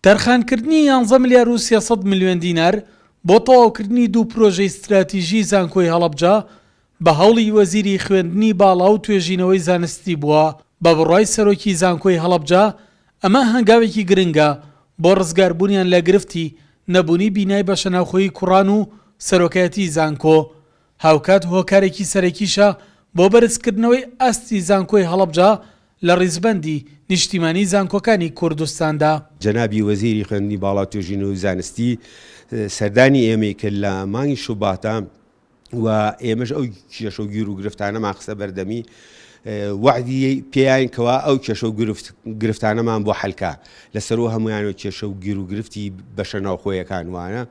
تەرخانکردنی یانزە ملیار و 300 ملیۆن دینار بۆ تەواوکردنی دوو پرۆژەی ستراتیژی زانکۆی هەڵەبجە بە هەوڵی وەزیری خوێندنی باڵا و توێژینەوەی زانستی بووە، بە بڕوای سەرۆکی زانکۆی هەڵەبجە ئەمە هەنگاوێکی گرنگە بۆ ڕزگاربوونیان لە گرفتی نەبوونی بینای بەشەناوخۆیی کوڕان و سەرۆکایەتی زانکۆ، هاوکات هۆکارێکی سەرەکیشە بۆ بەرزکردنەوەی ئاستی زانکۆی هەڵەبجە لە ڕیزبەندی نیشتیمانی زانکۆکانی کوردستاندا. جەنابی وەزیری خوێندنی باڵا و توێژینەوەی زانستی سەردانی ئێمەی کرد لە مانگی شوباتا و ئێمەش ئەو کێشە و گیر و گرفتانەمان خستە بەردەمی وەعدی پێیان کەوا ئەو کێشە و گرفتانەمان بۆ حەلکا لەسەر و هەمویان و کێشە و گیر و گرفتی بەشە ناوخۆیەکان وانە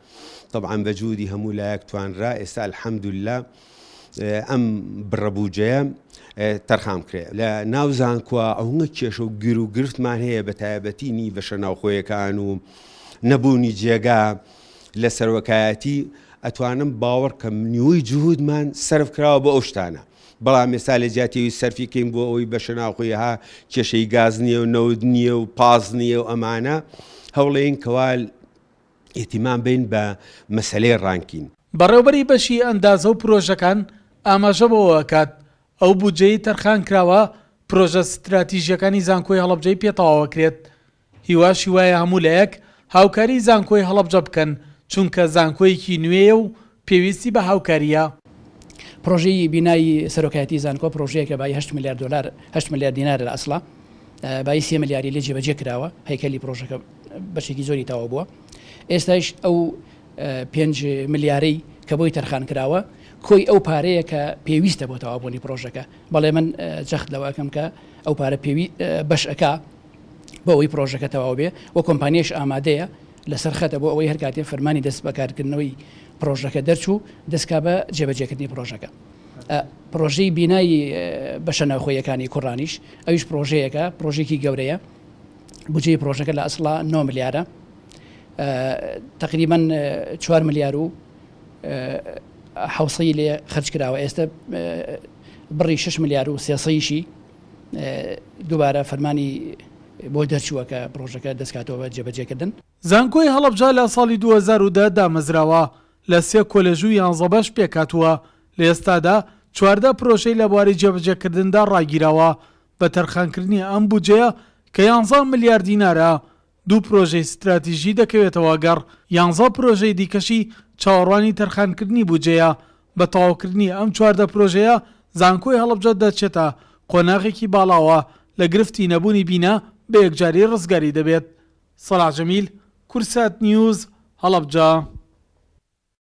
طبعا بە جودی هەموو لایەک توانرا ئێستا الحمدلله ئەم بڕە بوجەیە تەرخان بکرێ لە ناو زانکۆ ئەوە کێشە و گیر و گرفتمان هەیە بە تایبەتی نی بەشە ناوخۆیەکان و نەبوونی جێگا لە سەرۆکایەتی ئەتوانم باوەڕ کەم نیوەی جهودمان سەرف کراوە بۆ ئەو شتانە بەڵام ئێستا لە جیاتی ئەوی سەرفی کەین بۆ ئەوەی بەشە ناوخۆی ها کێشەی گاز نییە و نەوت نییە و پاز نییە و ئەمانە هەوڵێین کەوا ئیهتیمام بین بە مەسەلەی ڕانکین. بەڕێوبەری بەشی ئەندازە و پرۆژەکان ئاماژە بەوەئەکات، ئەو بودجەیەی تەرخانکراوە پرۆژە ستراتیژییەکانی زانکۆی هەڵەبجەی پێ تەواوئەکرێت، هیواشی وایە هەموو لایەک هاوکاری زانکۆی هەڵەبجە بکەن، چونکە زانکۆیەکی نوێیە و پێویستی بە هاوکارییە. پرۆژەی بینای سەرۆکایەتی زانکۆ پرۆژەیەکە بایی هەشت ملیار دۆلار، هەشت ملیار دینارە لە ئەسڵا، بایی سێ ملیاری لێ جێبەجێ کراوە، هەیکەلی پرۆژەکە بەشێکی زۆری تەواو بووە، ئێستایش ئەو پێنج ملیارەی کە بۆی تەرخان کراوە کۆی ئەو پارەیە کە پێویستە بۆ تەواوبوونی پرۆژەکە، بەڵێ من جەخت لەوە ئەکەم کە ئەو پارە پێوی بەش ئەکا بۆ ئەوەی پرۆژەکە تەواو بێ و کۆمپانیاش ئامادەیە لەسەر خەتە بۆ ئەوەی هەر کاتێ فەرمانی دەست بەکارکردنەوەی پرۆژەکە دەرچوو دەستکا بە جێبەجێکردنی پرۆژەکە. پرۆژەی بینای بەشە ناوخۆیەکانی کوڕانیش ئەویش پرۆژەیەکە، پرۆژێکی گەورەیە، بودجەی پرۆژەکە لە ئەسڵا 9 ملیارە، تقریبا 4 ملیار و حوسەی لێ خەرج کراوە، ئێستا بڕی 6 ملیار و سێسەیشی دووبارە فەرمانی بۆ دەرچووە کە پڕۆژەکە دەستکاتەوە بە جێبەجێکردن. زانکۆی هەڵەبجە لە ساڵی 2010 دامەزراوە، لە سێ کۆلێژ و یانزە بەش پێکهاتووە، لە ئێستادا 14 پرۆژەی لە بواری جێبەجێکردندا ڕاگیراوە، بە تەرخانکردنی ئەم بودجەیە کە یانزە ملیار دینارە، دوو پرۆژەی ستراتیژی دەکەوێتەوە گەڕ، یانزە پرۆژەی دیکەشی چاوەڕوانی تەرخانکردنی بودجەیە، بە تەواوکردنی ئەم 14 پرۆژەیە زانکۆی هەڵەبجە دەچێتە قۆناغێکی باڵاوە لە گرفتی نەبوونی بینا بە یەکجاری ڕزگاری دەبێت. سەڵاح جەمیل، کوردسات نیوز، هەڵەبجە.